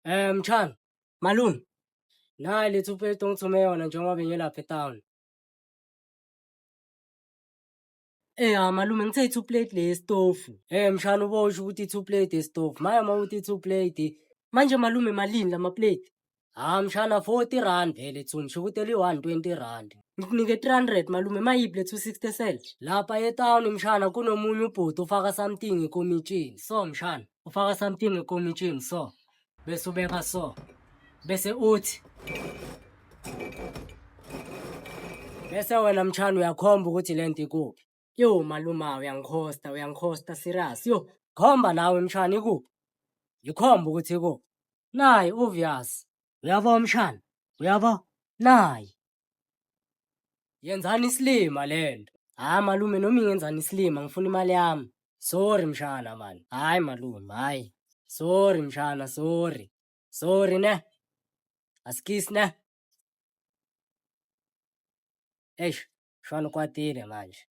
Mshana, malume, nayi le 2 plate ongithume yona njengoba bengilapha etown. Eh malume, ngithe i-2 plate le yesitofu. Mshana, ubosho ukuthi i-2 plate yesitofu. Maye, uma uthi i-2 plate. Manje malume, malini lama plate? Ha mshana, R40 vele two, ngisho ukuthi eli-1 R20. Ngikunike 300 malume, mayiphi le 260 sel? Lapha etown mshana, kunomunye ubhuti ufaka something ekomitshini. So mshana, ufaka something ekomitshini so. Bese ubeka so. Bese uthi bese wena mshana uyakhomba ukuthi lento ikuphi. Yo malume, uyangikhosta, uyangikhosta serious. Yo, khomba nawe mshana, ikuphi? Ikhomba ukuthi ikuphi. Nayi, obvious. Uyabo mshana? Uyabo? Nayi. Yenzani isilima lento. Hayi malume, noma ingenzani isilima, ngifuna imali yami. Sorry mshana man. Hayi malume, hayi. Sorry mshana, sorry. Sorry ne. Asikisi ne. Eish, shwana ukwatile manje.